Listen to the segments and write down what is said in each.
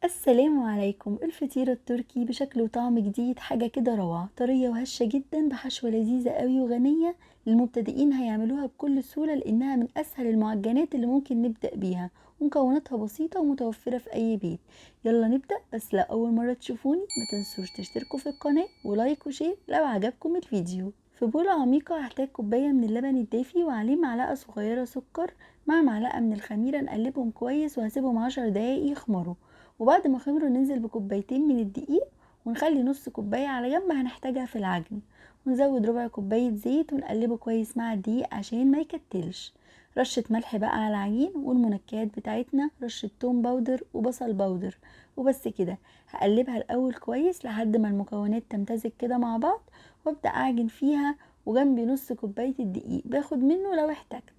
السلام عليكم. الفطيرة التركي بشكل وطعم جديد، حاجة كده روعة، طرية وهشة جدا بحشوة لذيذة قوي وغنية. للمبتدئين هيعملوها بكل سهولة لانها من اسهل المعجنات اللي ممكن نبدأ بيها، ومكوناتها بسيطة ومتوفرة في اي بيت. يلا نبدأ. بس لو اول مرة تشوفوني ما تنسوش تشتركوا في القناة و like و share لو عجبكم الفيديو. في بولة عميقة هحتاج كوباية من اللبن الدافي وعليه معلقة صغيرة سكر مع معلقة من الخميرة، نقلبهم كويس وهسيبهم 10 دقايق يخمروا. وبعد ما خمروا ننزل بكوبايتين من الدقيق ونخلي نص كوباية على جنب هنحتاجها في العجن، ونزود ربع كوباية زيت ونقلبه كويس مع الدقيق عشان ما يكتلش. رشة ملح بقى على العجين والمنكهات بتاعتنا، رشة توم powder وبصل powder وبس كده. هقلبها الأول كويس لحد ما المكونات تمتزج كده مع بعض، وابدأ أعجن فيها. وجنبي نص كوباية الدقيق باخد منه لو احتجت،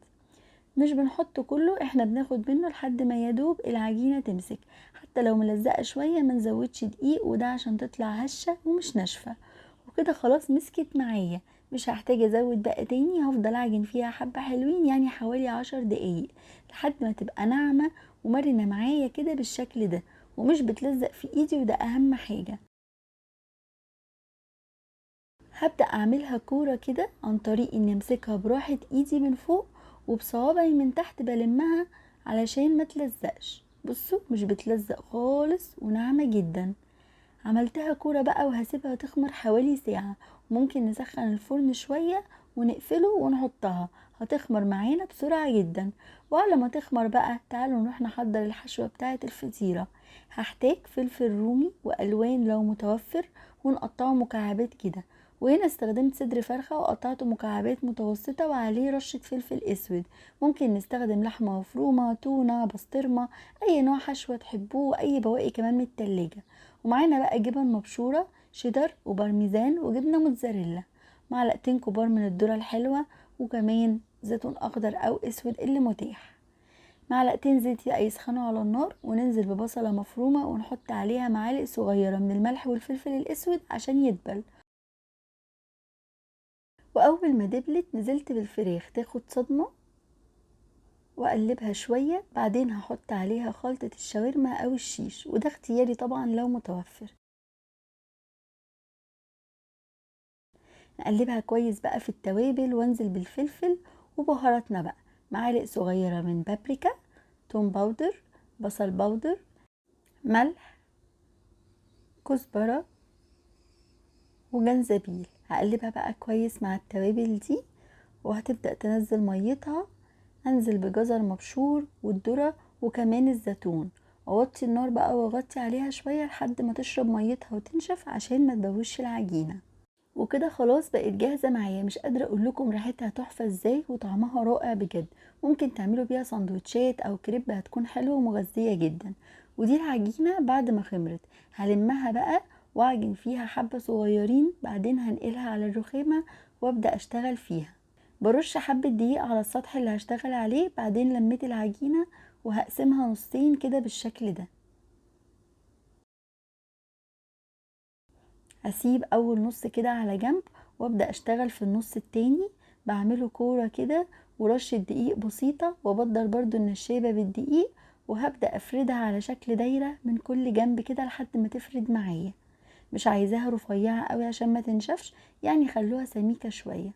مش بنحط كله، احنا بناخد منه لحد ما يدوب العجينة تمسك، حتى لو ملزقة شوية ما نزودش دقيق، وده عشان تطلع هشة ومش ناشفة. وكده خلاص مسكت معايا، مش هحتاج ازود بقى تاني، هفضل اعجن فيها حبة حلوين يعني حوالي 10 دقايق لحد ما تبقى ناعمة ومرنة معايا كده بالشكل ده، ومش بتلزق في ايدي، وده اهم حاجة. هبدأ اعملها كورة كده عن طريق اني امسكها براحة ايدي من فوق وبصوابعي من تحت بلمها علشان ما تلزقش. بصوا مش بتلزق خالص وناعمة جدا. عملتها كورة بقى وهسيبها تخمر حوالي ساعة، وممكن نسخن الفرن شوية ونقفله ونحطها، هتخمر معانا بسرعة جدا. وعلى ما تخمر بقى تعالوا نروح نحضر الحشوة بتاعة الفطيرة. هحتاج فلفل رومي وألوان لو متوفر ونقطعه مكعبات كده، وهنا استخدمت صدر فرخة وقطعته مكعبات متوسطة وعليه رشة فلفل اسود. ممكن نستخدم لحمة مفرومة، تونة، بسطرمة، اي نوع حشوة تحبوه، واي بواقي كمان من التلاجة. ومعانا بقى جبن مبشورة، شيدر وبارميزان وجبنة موتزاريلا، معلقتين كبار من الذرة الحلوة، وكمان زيتون اخضر او اسود اللي متاح. معلقتين زيت بقى يسخنوا على النار، وننزل ببصلة مفرومة ونحط عليها معالق صغيرة من الملح والفلفل الاسود عشان يدبل. واول ما دبلت نزلت بالفراخ تاخد صدمة واقلبها شوية، بعدين هحط عليها خلطة الشاورما او الشيش، وده اختياري طبعا لو متوفر. نقلبها كويس بقى في التوابل، وانزل بالفلفل وبهاراتنا بقى، معالق صغيرة من بابريكا، توم powder، بصل powder، ملح، كزبرة وجنزبيل. هقلبها بقى كويس مع التوابل دي وهتبدأ تنزل ميتها. انزل بجزر مبشور والذرة وكمان الزيتون، اوطي النار بقى واغطي عليها شوية لحد ما تشرب ميتها وتنشف عشان ما تبوظش العجينة. وكده خلاص بقت جاهزة معايا. مش قادرة اقول لكم ريحتها تحفة ازاي وطعمها رائع بجد. ممكن تعملوا بيها سندوتشات او كريب، هتكون حلوة ومغذية جدا. ودي العجينة بعد ما خمرت هلمها بقى واعجن فيها حبة صغيرين، بعدين هنقلها على الرخامة وابدأ اشتغل فيها. برش حبة دقيق على السطح اللي هشتغل عليه، بعدين لميت العجينة وهقسمها نصين كده بالشكل ده. هسيب اول نص كده على جنب وابدأ اشتغل في النص التاني. بعمله كورة كده ورشة دقيق بسيطة، وابدر برضو النشابة بالدقيق، وهبدأ افردها على شكل دايرة من كل جنب كده لحد ما تفرد معايا. مش عايزاها رفيعة قوي عشان ما تنشفش، يعني خلوها سميكة شوية.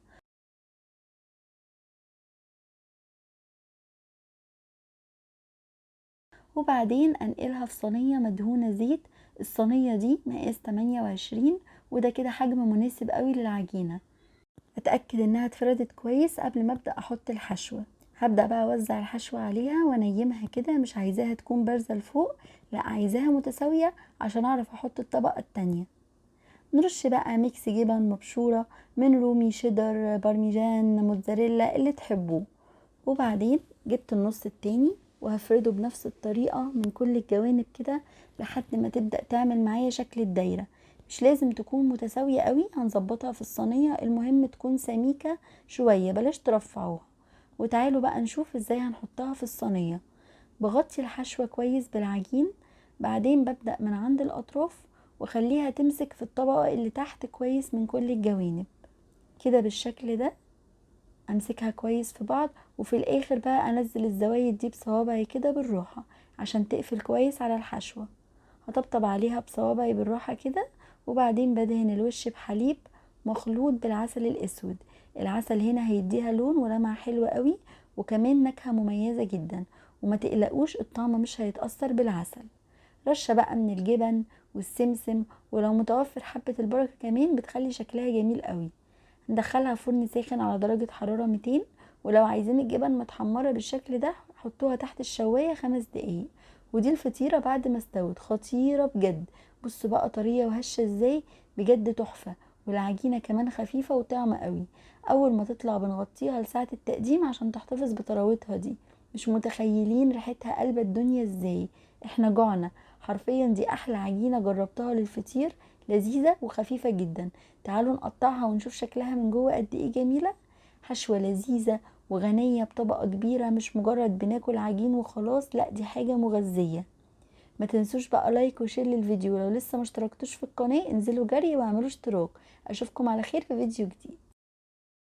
وبعدين انقلها في صينية مدهونة زيت. الصينية دي مقاس 28، وده كده حجم مناسب قوي للعجينة. اتأكد انها اتفردت كويس قبل ما ابدأ احط الحشوة. هبدأ بقى اوزع الحشوة عليها وانيمها كده، مش عايزاها تكون بارزة لفوق، لا عايزاها متساوية عشان اعرف احط الطبقة التانية. نرش بقى mix جبن مبشورة من رومي، شيدر، بارميجان، موتزاريلا اللي تحبوه. وبعدين جبت النص التاني وهفرده بنفس الطريقة من كل الجوانب كده لحد ما تبدأ تعمل معايا شكل الدايرة. مش لازم تكون متساوية قوي، هنظبطها في الصينية، المهم تكون سميكة شوية، بلاش ترفعوها. وتعالوا بقى نشوف ازاي هنحطها في الصينية. بغطي الحشوة كويس بالعجين، بعدين ببدأ من عند الأطراف وخليها تمسك في الطبقة اللي تحت كويس من كل الجوانب كده بالشكل ده. امسكها كويس في بعض، وفي الاخر بقى انزل الزوايد دي بصوابعي كده بالراحة عشان تقفل كويس على الحشوة. هطبطب عليها بصوابعي بالراحة كده، وبعدين بدهن الوش بحليب مخلوط بالعسل الاسود. العسل هنا هيديها لون ولمعة حلوة قوي، وكمان نكهة مميزة جدا، وما تقلقوش الطعم مش هيتأثر بالعسل. رشة بقى من الجبن والسمسم، ولو متوفر حبة البركة كمان بتخلي شكلها جميل قوي. ندخلها فرن ساخن على درجة حرارة 200، ولو عايزين الجبن متحمرة بالشكل ده حطوها تحت الشواية 5 دقايق. ودي الفطيرة بعد ما استوت خطيرة بجد. بصوا بقى طرية وهشة ازاي، بجد تحفة، والعجينة كمان خفيفة وطعمة قوي. اول ما تطلع بنغطيها لساعة التقديم عشان تحتفظ بطراوتها دي. مش متخيلين ريحتها قلب الدنيا ازاي، احنا جوعنا حرفيا. دي احلى عجينة جربتها للفطير، لذيذة وخفيفة جدا. تعالوا نقطعها ونشوف شكلها من جوه قد ايه جميلة. حشوة لذيذة وغنية بطبقة كبيرة، مش مجرد بناكل عجين وخلاص، لا دي حاجة مغذية. ما تنسوش بقى like و share للفيديو، ولو لسه ما اشتركتوش في القناة انزلوا جري واعملوا اشتراك. اشوفكم على خير في فيديو جديد.